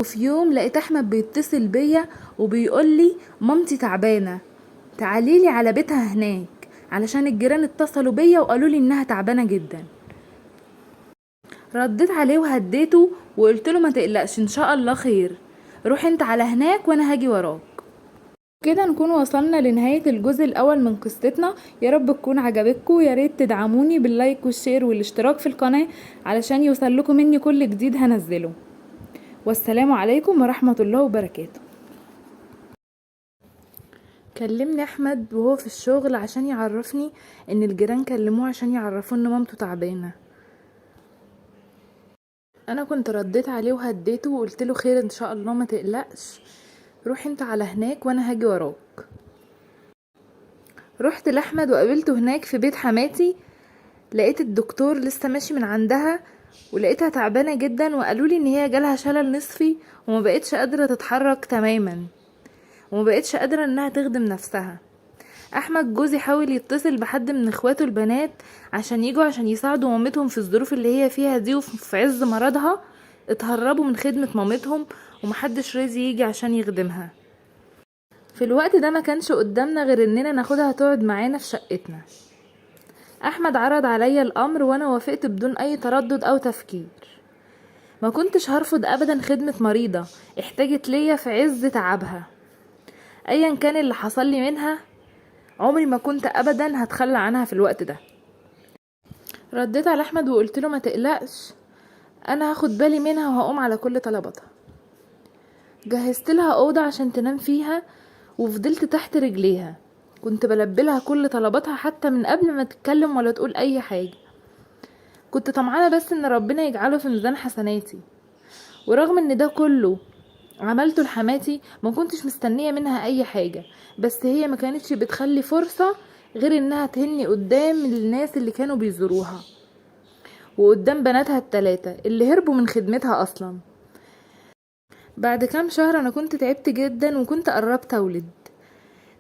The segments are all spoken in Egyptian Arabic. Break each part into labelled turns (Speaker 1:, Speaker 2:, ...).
Speaker 1: وفي يوم لقيت احمد بيتصل بيا وبيقول لي مامتي تعبانة، تعالي لي على بيتها هناك علشان الجيران اتصلوا بيا وقالوا لي انها تعبانة جدا. رديت عليه وهديته وقلت له ما تقلقش ان شاء الله خير، روح انت على هناك وانا هاجي وراك. كده نكون وصلنا لنهاية الجزء الاول من قصتنا. يا رب تكون عجبتكم، يا ريت تدعموني بال like وال share والاشتراك في القناة علشان يوصل لكم مني كل جديد هنزله. والسلام عليكم ورحمة الله وبركاته. كلمني احمد وهو في الشغل عشان يعرفني ان الجيران كلموه عشان يعرفوه ان مامته تعبانة. انا كنت رديت عليه وهديته وقلت له خير ان شاء الله ما تقلقش، روح انت على هناك وانا هاجي وراك. رحت لاحمد وقابلته هناك في بيت حماتي، لقيت الدكتور لسه ماشي من عندها ولقيتها تعبانة جدا، وقالوا لي ان هي جالها شلل نصفي وما بقتش قادرة تتحرك تماما وما بقتش قادرة انها تخدم نفسها. احمد جوزي حاول يتصل بحد من اخواته البنات عشان يجوا عشان يساعدوا مامتهم في الظروف اللي هي فيها دي، وفي عز مرضها اتهربوا من خدمة مامتهم ومحدش راضي يجي عشان يخدمها. في الوقت ده ما كانش قدامنا غير اننا ناخدها تقعد معانا في شقتنا. احمد عرض عليا الامر وانا وافقت بدون اي تردد او تفكير. ما كنتش هرفض ابدا خدمة مريضة احتاجت ليا في عز تعبها، ايا كان اللي حصل لي منها عمري ما كنت ابدا هتخلى عنها في الوقت ده. رديت على احمد وقلت له ما تقلقش، انا هاخد بالي منها وهقوم على كل طلباتها. جهزت لها اوضة عشان تنام فيها وفضلت تحت رجليها، كنت بلبلها كل طلباتها حتى من قبل ما تتكلم ولا تقول اي حاجة. كنت طمعانه بس ان ربنا يجعله في ميزان حسناتي، ورغم ان ده كله عملته لحماتي ما كنتش مستنية منها اي حاجة، بس هي ما كانتش بتخلي فرصة غير انها تهني قدام الناس اللي كانوا بيزوروها وقدام بناتها الثلاثة اللي هربوا من خدمتها اصلا. بعد كام شهر انا كنت تعبت جدا وكنت قربت اولد.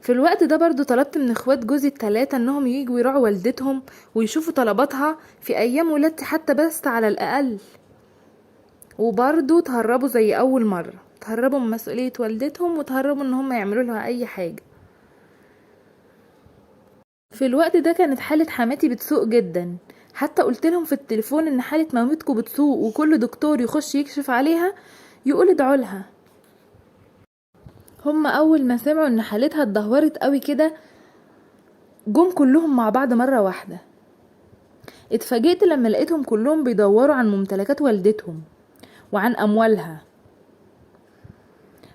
Speaker 1: في الوقت ده برضو طلبت من اخوات جوزي الثلاثة انهم ييجوا يراعوا والدتهم ويشوفوا طلباتها في ايام ولادتي حتى بس على الاقل، وبرضو تهربوا زي اول مرة، تهربوا من مسؤولية والدتهم وتهربوا ان هم يعملوا لها اي حاجة. في الوقت ده كانت حالة حماتي بتسوء جدا، حتى قلت لهم في التليفون ان حالة مامتكم بتسوء وكل دكتور يخش يكشف عليها يقول ادعوا لها. هم اول ما سمعوا ان حالتها اتدهورت قوي كده جم كلهم مع بعض مرة واحدة. اتفاجئت لما لقيتهم كلهم بيدوروا عن ممتلكات والدتهم وعن اموالها،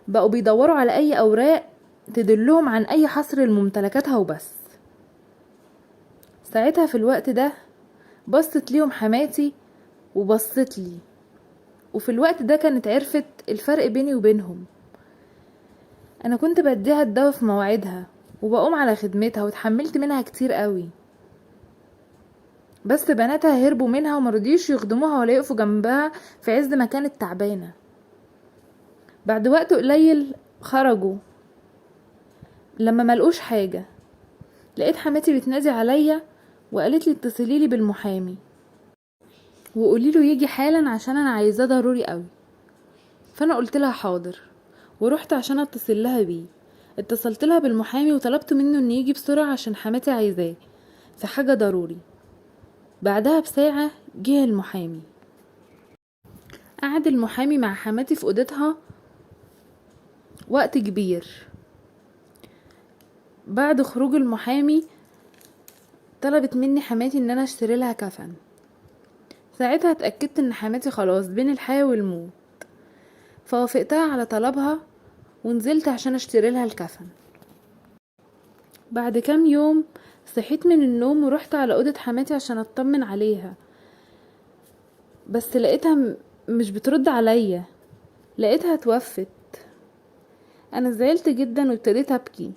Speaker 1: بقوا بيدوروا على اي اوراق تدلهم عن اي حصر لممتلكاتها وبس. ساعتها في الوقت ده بصت ليهم حماتي وبصت لي، وفي الوقت ده كانت عرفت الفرق بيني وبينهم. انا كنت بديها الدواء في مواعيدها وبقوم على خدمتها وتحملت منها كتير قوي، بس بناتها هربوا منها ومرضيش يخدموها ولا يقفوا جنبها في عز ما كانت تعبانة. بعد وقت قليل خرجوا لما ملقوش حاجة. لقيت حماتي بتنادي عليا وقالت لي اتصلي لي بالمحامي وقولي له يجي حالا عشان انا عايزاه ضروري قوي. فانا قلت لها حاضر ورحت عشان اتصل لها بيه. اتصلت لها بالمحامي وطلبت منه ان يجي بسرعة عشان حماتي عايزاه في حاجة ضروري. بعدها بساعة جه المحامي. قعد المحامي مع حماتي في اوضتها وقت كبير. بعد خروج المحامي طلبت مني حماتي ان انا اشتري لها كفن. ساعتها اتأكدت ان حماتي خلاص بين الحياة والموت، فوافقتها على طلبها ونزلت عشان اشتري لها الكفن. بعد كام يوم صحيت من النوم ورحت على اوضة حماتي عشان اطمن عليها، بس لقيتها مش بترد عليا، لقيتها توفت. انا زعلت جدا وابتديت ابكي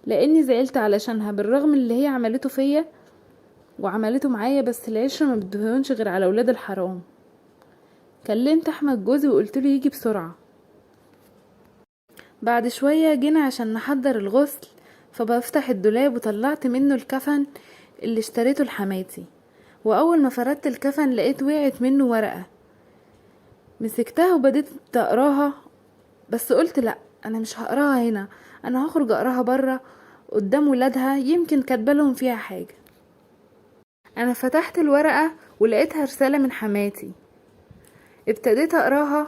Speaker 1: لاني زعلت علشانها بالرغم اللي هي عملته فيا وعملته معايا، بس العشرة ما بتهونش غير على اولاد الحرام. كلمت احمد جوزي وقلت له يجي بسرعة. بعد شوية جينا عشان نحضر الغسل، فبفتح الدولاب وطلعت منه الكفن اللي اشتريته لحماتي، واول ما فردت الكفن لقيت وقعت منه ورقة. مسكتها وبديت اقراها، بس قلت لا انا مش هقراها هنا، انا هخرج اقراها برا قدام ولادها، يمكن كاتبالهم فيها حاجة. انا فتحت الورقة ولقيتها رسالة من حماتي. ابتديت اقراها،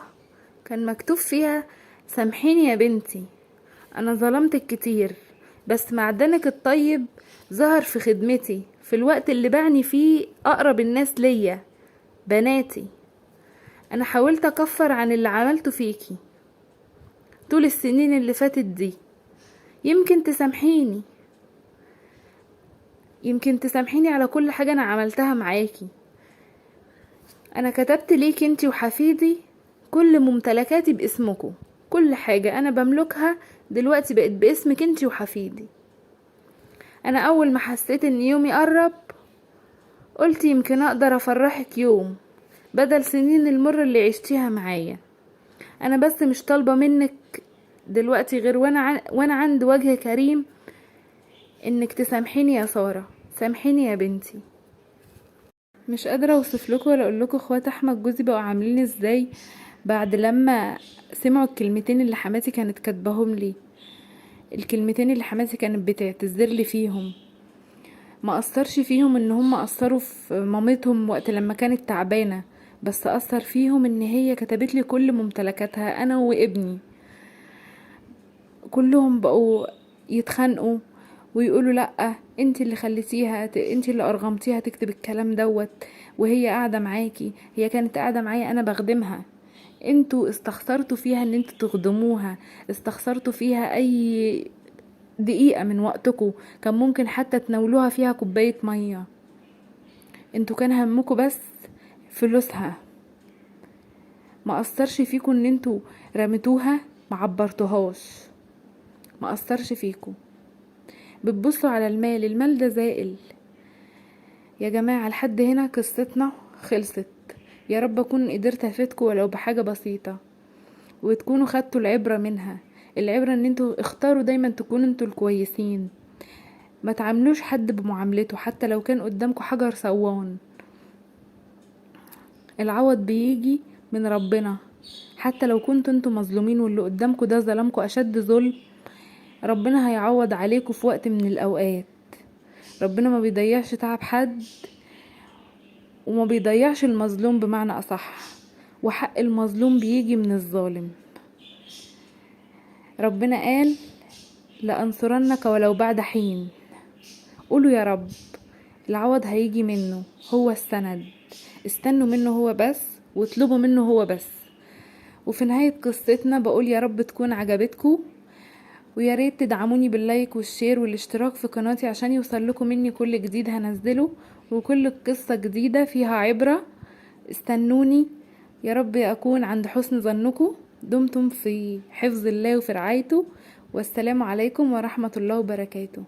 Speaker 1: كان مكتوب فيها: سامحيني يا بنتي، انا ظلمتك كتير، بس معدنك الطيب ظهر في خدمتي في الوقت اللي بعني فيه اقرب الناس ليا، بناتي. انا حاولت اكفر عن اللي عملته فيكي طول السنين اللي فاتت دي، يمكن تسامحيني، يمكن تسامحيني على كل حاجة انا عملتها معاكي. انا كتبت ليك انتي وحفيدي كل ممتلكاتي باسمكم، كل حاجة انا بملكها دلوقتي بقت باسمك انتي وحفيدي. انا اول ما حسيت ان يومي قرب قلت يمكن اقدر افرحك يوم بدل سنين المر اللي عشتيها معايا. انا بس مش طالبة منك دلوقتي غير وانا عند وجه كريم انك تسامحيني يا سارة، سامحيني يا بنتي. مش قادرة اوصف لكم ولا اقول لكم اخوات احمد جوزي بقوا عاملين ازاي بعد لما سمعوا الكلمتين اللي حماتي كانت كاتباهم لي، الكلمتين اللي حماتي كانت بتعتذر لي فيهم. ما اثرش فيهم ان هم اثروا في مامتهم وقت لما كانت تعبانة، بس اثر فيهم ان هي كتبت لي كل ممتلكاتها انا وابني. كلهم بقوا يتخانقوا ويقولوا لا انت اللي خليتيها، انت اللي ارغمتيها تكتب الكلام دوت وهي قاعدة معاكي، هي كانت قاعدة معايا انا بخدمها، انتوا استخسرتوا فيها ان انتوا تخدموها، استخسرتوا فيها اي دقيقة من وقتكم كان ممكن حتى تناولوها فيها كوباية مية. انتوا كان همكم بس فلوسها، ما اثرش فيكم ان انتوا رميتوها، ما عبرتوهاش، ما اثرش فيكم. بتبصوا على المال، المال ده زائل يا جماعة. لحد هنا قصتنا خلصت، يا رب اكون قدرت افيدكم ولو بحاجة بسيطة وتكونوا خدتوا العبرة منها. العبرة ان انتوا اختاروا دايما تكونوا انتوا الكويسين، ما تعاملوش حد بمعاملته حتى لو كان قدامكم حجر صوان. العوض بيجي من ربنا، حتى لو كنتوا انتوا مظلومين واللي قدامكم ده ظلمكم اشد ظلم، ربنا هيعوض عليكم في وقت من الاوقات. ربنا ما بيضيعش تعب حد وما بيضيعش المظلوم بمعنى اصح، وحق المظلوم بيجي من الظالم. ربنا قال لأنصرنك ولو بعد حين. قولوا يا رب العوض هيجي منه، هو السند، استنوا منه هو بس واطلبوا منه هو بس. وفي نهاية قصتنا بقول يا رب تكون عجبتكم، ويا ريت تدعموني بال like وال share والاشتراك في قناتي عشان يوصل لكم مني كل جديد هنزله وكل قصة جديدة فيها عبرة. استنوني، يا رب اكون عند حسن ظنكم. دمتم في حفظ الله وفي رعايته، والسلام عليكم ورحمة الله وبركاته.